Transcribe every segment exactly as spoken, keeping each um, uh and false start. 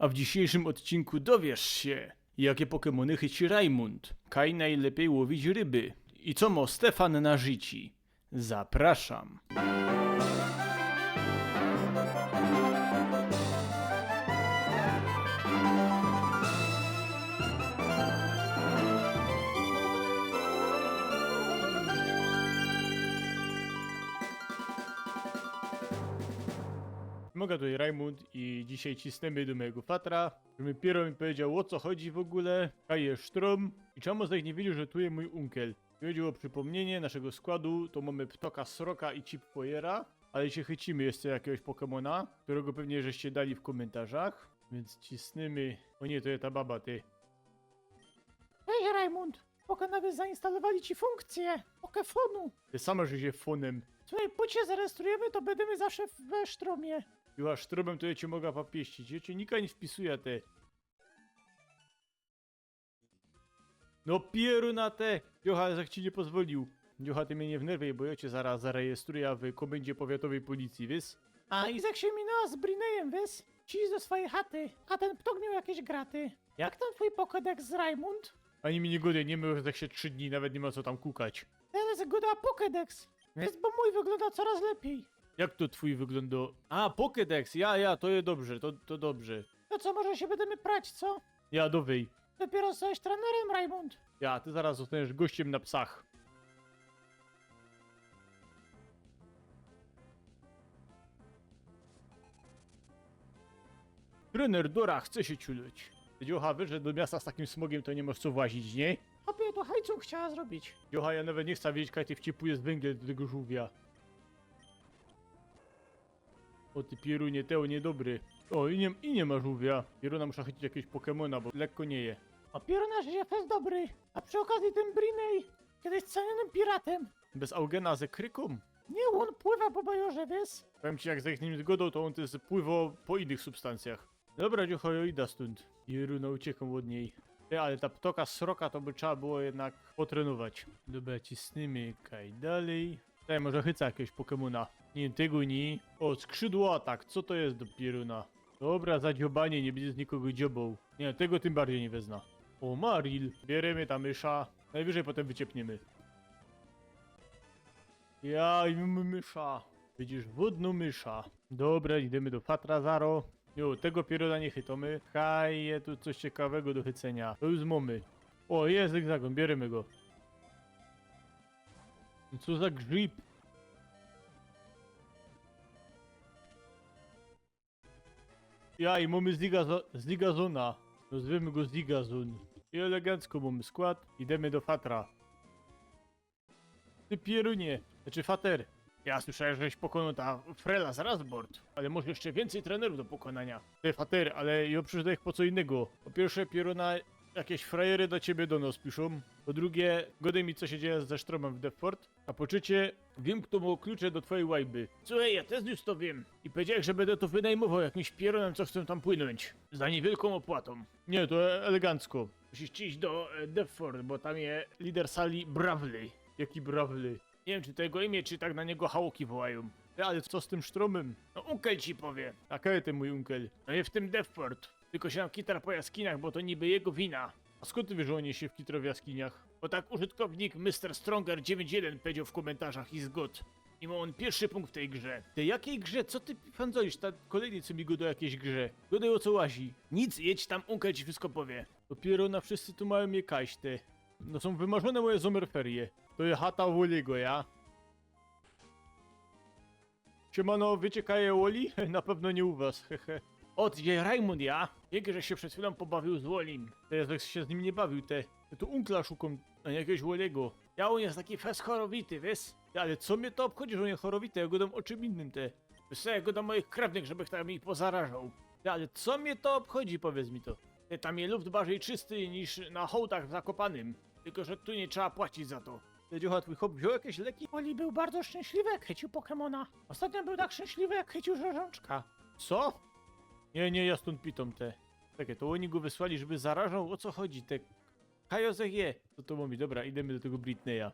A w dzisiejszym odcinku dowiesz się, jakie Pokémony chyci Raimund, kaj najlepiej łowić ryby i co mo Stefan narzeci. Zapraszam. Moga tutaj Raimund i dzisiej cisnymy do mojigo fatra, żeby piero mi pedział, ô co chodzi w ôgōle, kaj je sztrom i czymu żech niy wiedzioł, że tu je mōj unkel. Jeśli chodzi ô przypōmniynie naszego składu, to mōmy Ptoka Sroka i Chip-Foyera, ale dzisiej chycimy jeszcze jakigoś Pokémona, kerygo pewnie żeście dali w kōmyntarzach, więc cisnymy. Ô niy, to je ta baba, ty. Cześć, Raimund! Pokémonowie zainstalowali ci funkcje Pokéfonu. Ty sama, że sie fonym. Słuchej, pōki sie zarejestrujymy, to bydymy zawsze w, we sztrōmie. Jō, a sztrōmym to jŏ ciã moga papieścić. Jŏ ciã nikaj niy wpisujã, ty. No pierōna, te! Dziocha, żech ci niy pozwolił. Dziocha, ty mie niy wnerwiej, bo jŏ ciã zarŏz zarejestrujã w kōmyndzie powiatowyj policyje, wiysz? A i żech sie minōł z Brineyem, wiysz? Ci do swojej chaty, a tyn ptok mioł jakeś graty. Jak tam twōj Pokédex, Raimund? Ani mi niy godej, niy mōm żech sie trzi dni, nawet niy ma co tam kukać. Terŏz goda Pokédex. Wiysz, bo mōj wyglōnda corŏz lepij. Jak to twōj wyglōndo? A, Pokédex, ja, ja, to je dobrze, to, to dobrze. No co, może sie bydymy prać, co? Ja, dowyj. Dopiyro żech trenerym, Raimund. Ja, ty zarŏz ôstaniesz gościym na psach. Trener Dora chce sie ciulać. Dziocha, wiysz, że do miasta z takim smogiem to niy mosz co włazić, niy? Chopie, to hajcun chciała zrobić. Dziocha, ja nawet niy chcã wiedzieć, kaj ty wciepujesz wyngiel do tego żōłwia. Ô ty pierōnie, te, ô niy dobry. Ô, i niy, i niy ma żōłwia. Pierōna, muszã chycić jakigoś Pokémona, bo lekko niy je. A pierōna, że je fest dobry. A przi ôkazji tyn Briney, kejś ceniōnym piratym. Bez augena ze krykōm? Niy, ôn pływa po bajorze, wiysz? Powiym ci, jak żech z nim zgodoł, to ôn tyż pływoł po innych substancjach. Dobra, dziocha, jŏ idã stōnd. Pierōna, uciekōm ôd niyj. Ty, ale ta Ptoka Sroka to by trzeba było jednak potrenować. Dobra, cisnymy kaj dalij. Tej, może chycã jakigoś Pokémona. Niy, tego niy. Ô, skrzydło atak, co to je do pierōna? Dobra, za dziobanie, niy bydzie z nikogo dzioboł. Niy, tego tym bardzij niy weznã. Ô, Marill, bierymy ta mysza. Nojwyżyj potym wyciepniymy. Ja, i m-, mysza. Widzisz, wodnŏ mysza. Dobra, idymy do fatra zaro. Jo, tego pierōna niy chytōmy. Kaj, je tu coś ciekawego do chyceniŏ. To już mōmy. Ô, je zygzagōn, bierymy go. Co za grzyb? Ja, i mōmy Zigazo-, Zigazona. Nazwijmy go Zigazon. I elegancko mōmy skład. Idymy do fatra. Ty pierōnie. Znaczy, fater. Ja słyszōł, żeś pokonoł ta Frela z Razbord. Ale może jeszcze wiyncyj trenerōw do pokonaniŏ. Ty, fater, ale jŏ prziszedł po co innego. Po piyrsze, pierōna, jakeś frajery do ciebie do nos piszōm. Po drugie, godej mi, co sie dzieje ze sztrōmym w Dewford. A po trzecie, wiym, fto mŏ klucze do twojij łajby. Słuchej, ja tyż już to wiym. I pedziałech, że byda to wynajmowoł jakimś pierōnōm, co chcōm tam płynōńć. Za niywielkōm ôpłatōm. Niy, to e-, elegancko. Musisz iś do, e, Dewford, bo tam je lider sali Brawley. Jaki Brawley? Niy wiym, czy to jego imię, czy tak na niego hałoki wołajōm. Ty, ale co z tym sztrōmym? No, unkel ci powie. A kaj je tyn mōj unkel? No je w tym Dewford. Tylko sie tam kitra po jaskiniach, bo to niby jego wina. A skōnd ty wiysz, że ôn sie kitra w jaskiniach? Bo tak użytkownik Mister Stronger dziewięć jeden pedział w kōmyntarzach i zgod. I mŏ ôn piyrszy punkt w tyj grze. Ty, jakij grze? Co ty fandzolisz? Ta kolejny, co mi godoł ô jakiejś grze. Godej, ô co łazi. Nic, jedź tam, unkel ci wszysko powie. Dopiyro na wszyscy tu majōm je kajś, ty. No, sōm wymarzōne moje summer ferie. To je chata Woliego, ja? Siemano, wiycie, kaj je Woli? Na pewno niy u was, hehe. Ô, ty, Raimund, ja? Jake, żech sie przed chwilōm pobawiōł z Wolim. Terŏz żech sie z nim niy bawiōł, te. Jŏ tu unkla szukōm, a niy jakigoś Woliego. Ja, ôn je taki fest chorowity, wiysz? Ty, ale co mie to ôbchodzi, że ôn je chorowity? Ja godōm ô czym inkszym, te. Wiysz co, ja godōm ô moich krewnych, żebych tam ich pozarażoł. Ty, ale co mie to ôbchodzi, powiydz mi to. Ty, tam je luft bardzij czysty niż na hołdach w Zakopanym. Tylko że tu niy trzeba płacić za to. Ty, dziocha, twōj chop wziōn jakeś leki? Woli bōł bardzo szczynśliwy, jak chyciōł Pokemona. Ôstatnio bōł tak szczynśliwy, jak chyciōł rzorzączka. Co? Niy, niy, ja stōnd pitōm, te. Czekej, to ôni go wysłali, żeby zarażoł? Ô co chodzi, te? Kaj żech je. Co to mŏ być? Dobra, idymy do tego Britneya.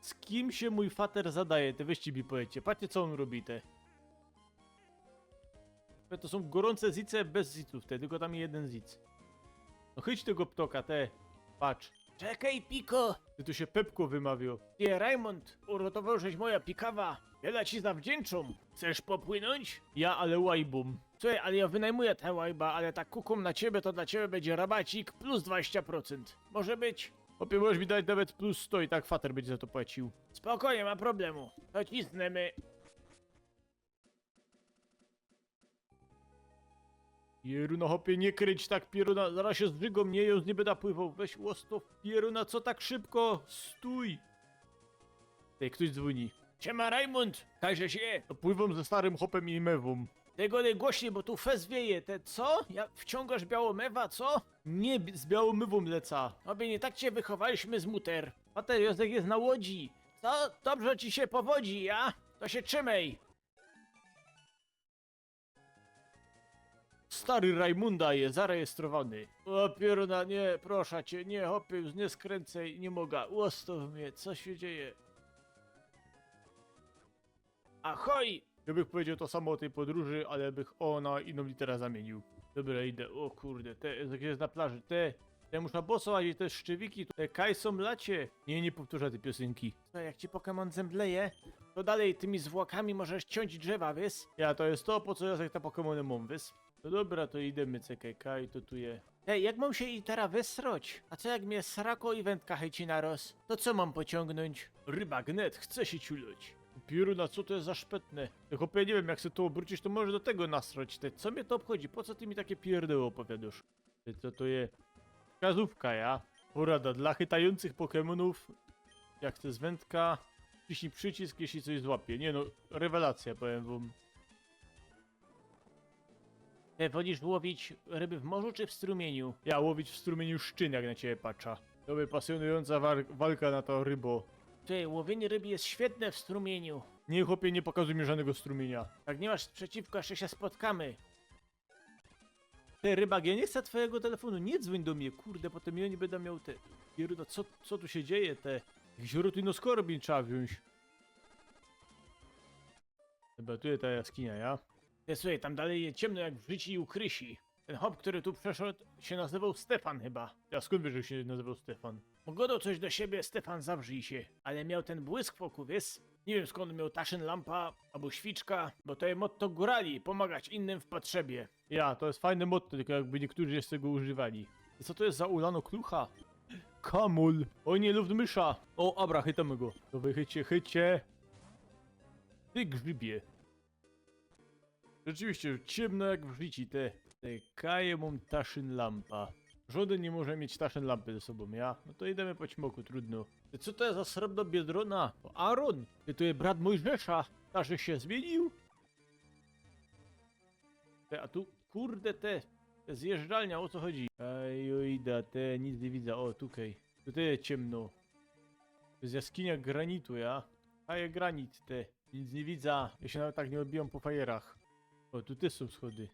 Z kim sie mōj fater zadaje, te weźcie mi powiedzcie. Patrzcie, co ôn robi, te. To sōm gorōnce zice bez zicōw, te, tylko tam jedyn zic. No chyć tego ptoka, te. Patrz. Czekej, Piko! Ty, tu sie Pepko wymawiŏ. Ty, Rajmōnd, uratowoł żeś moja pikawa. Wiela ci zawdziynczōm. Chcesz popłynōńć? Ja, ale łajbōm. Słuchej, ale jŏ wynajmujã tã łajbã, ale tak kukōm na ciebie, to dlŏ ciebie bydzie rabacik plus dwadzieścia procynt. Może być? Chopie, możesz mi dać nawet plus sto i tak fater bydzie za to płaciōł. Spoko, niy ma problemu. To cisnymy. Pierōna, chopie, niy kryńć tak, pierōna, zarŏz sie zżygōm, niy, już niy byda pływoł. Weź ôstop, pierōna, co tak szybko? Stōj! Ty, ftoś dzwōni. Siema, Rajmōnd! Kajże sie? To pływōm ze starym chopym i mywōm. Ty gŏdej głośnyj, bo tu fest wieje. Te co? Ja, wciōngŏsz białŏ mewa, co? Niy, bi-, z białōm mywōm leca. Chopie, niy tak cie wychowaliśmy z muter. Fater, Józek je na łodzi. Co? Dobrze ci sie powodzi, ja? To sie trzimej. Stary Rajmōnda je zarejestrowany. Ô pierōna, niy, proszã cie, niy, chopie, już niy skryncyj, niy moga. Ôstop mie, co sie dzieje? Ahoj! Jŏ bych powiedzioł to samo ô tyj podrōży, ale bych ô na inōm literã zamiyniōł. Dobra, idę. Ô kurde, te, jak je na plaży, te, te muszã boso, a te szczywiki, te kaj sōm lacie. Niy, niy powtōrzã tyj piosynki. Słuchej, jak ci Pokémon zemdleje, to dalej tymi zwłokami możesz ciōńć drzewa, wiysz? Ja, to je to, po co jŏ tak te Pokémōny mōm, wiysz? No dobra, to idymy, C K K i to tu je. Hej, jak mōm sie i tera wysroć? A co jak mie srako i wyntka chyci naroz? To co mōm pociōngnōńć? Rybak net chce sie ciuloć. Pierōna, co to je za szpetne? Ty, chopie, niy wiym, jak se to ôbrōcisz, to możesz do tego nasroć. Ty, co mie to ôbchodzi? Po co ty mi take pierdoły ôpowiadŏsz? Ty, co to je? Wskazōwka, ja? Porada dlŏ chytajōncych Pokémōnōw. Jak chcesz wyntka, ciśnij przycisk, jeśli coś złapie. Niy no, rewelacyjŏ, powiym wōm. Ty wolisz łowić ryby w morzu czy w strumiyniu? Ja łowić w strumiyniu szczyn, jak na ciebie patrzã. To była pasjonujōnca war-, walka na to rybo. Ty, łowiynie ryby je świetne w strumiyniu. Niy, chopie, niy pokazujōm mi żodnego strumiynia. Jak niy masz przeciwko, jeszcze sie spotkamy. Ty, rybak, jŏ niy chcã twojego telefōnu, niy dzwōń do mie, kurde, potym jŏ niy bydã mioł te... Pierōna, co, co tu sie dzieje, te? Jakiś rutinoskorbin trzeba wziōńć. Dobra, tu je ta jaskinia, ja? Ty, słuchej, tam dalej je ciymno jak w rzici i u Krysi. Tyn chop, kery tu przeszedł, sie nazywoł Stefan chyba. Ja, skōnd wiysz, że sie nazywoł Stefan? Bo gŏdŏ coś do siebie, Stefan, zawrzyj sie. Ale mioł tyn błysk wokoł, wiysz? Niy wiym, skōnd mioł taszyn lampa abo świyczka, bo to je motto gōrali, pōmagać innym w potrzebie. Ja, to je fajne motto, tylko jakby niyktōrzy jeszcze go używali. I co to je za ulano klucha? Kamul. Ô niy, luftmysza. Ô, abra, chytōmy go. To wy chycie, chycie. Ty grzybie. Rzeczywiście, ciymno jak w rzici, te, te kaje mōm taszyn lampa. Żodyn niy może mieć taszyn lampy ze sobōm, ja? No to idymy po ćmoku, trudno. Ty, co to je za srebrno biedrona? To Aaron? Ty, to je brat Mojżesza. Starszy sie zmiyniōł? Te, a tu, kurde, te, te zjeżdżalnia, ô co chodzi? Ej, ojda, te, nic niy widzã, ô, tukej. Tu te je ciymno. To je jaskinia granitu, ja? A je granit, te. Nic niy widzã, jŏ sie nawet tak niy ôdbijōm po fajerach. Ô, tu tyż sōm schody.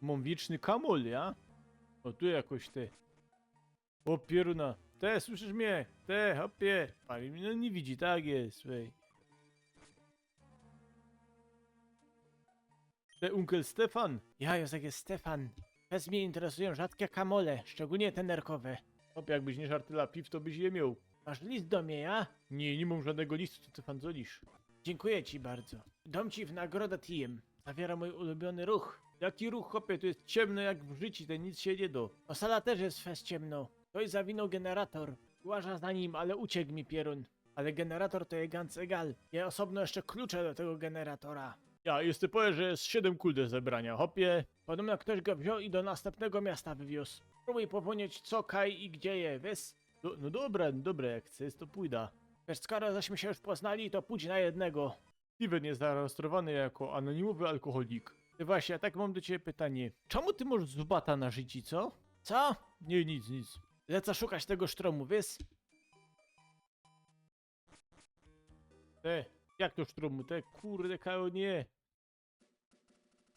Mōm wieczny kamul, ja? Ô, tu jakoś te. Ô pierōna. Te, słyszysz mie? Te, chopie. A mie, no, niy widzi, tak je, słuchej. Te, unkel Stefan? Ja, Józek je Stefan. Bez mie interesujōm rzadke kamule, szczegōlnie te nerkowe. Chopie, jakbyś niy żarł tela piw, to byś je mioł. Masz list do mie, ja? Niy, niy mōm żodnego listu, co ty fandzolisz. Dziynkuja ci bardzo. Dōm ci w nagroda tiym. Zawiera mōj ulubiōny ruch. Jaki ruch, chopie? Tu je ciymno jak w rzici, te, nic sie niy dŏ. Ô, w sala tyż je fest ciymno. Ftoś zawinōł generator. Łażã za nim, ale uciek mi, pierōn. Ale generator to je ganz egal. Je ôsobno jeszcze klucze do tego generatora. Ja, już ty powiesz, że je siedym kul do zebraniŏ, chopie. Podobno ftoś go wziōn i do nastōmpnego miasta wywiōz. Sprōbuj powōnieć, co, kaj i gdzie je, wiysz? No, no dobra, no dobra, jak chcesz, to pōdã. Wiysz, skoro żeśmy sie już poznali, to pōdź na jednego. Steven je zarejestrowany jako anonimowy alkoholik. Ty właśnie, a tak mōm do ciebie pytanie. Czymu ty mŏsz zubata na rzici, co? Co? Niy, nic, nic. Lecã szukać tego sztrōmu, wiysz? Te, jak to sztrōmu? Te, kurde, kajo, niy.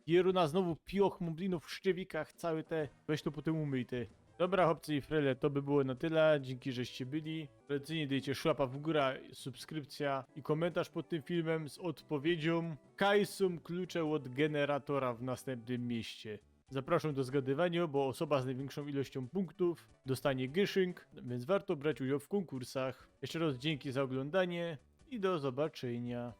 Pierōna, znowu pioch, mōm lino w szczywikach, cały te. Weź to potym umyj, ty. Dobra, chłopcy i frele, to by było na tyle. Dzięki, żeście byli. Tradycyjnie dejcie szłapa w górę, subskrypcja i komentarz pod tym filmem z odpowiedzią: kaj sōm klucze od generatora w następnym mieście? Zapraszam do zgadywania, bo osoba z największą ilością punktów dostanie gyszynk, więc warto brać udział w konkursach. Jeszcze raz dzięki za oglądanie i do zobaczenia.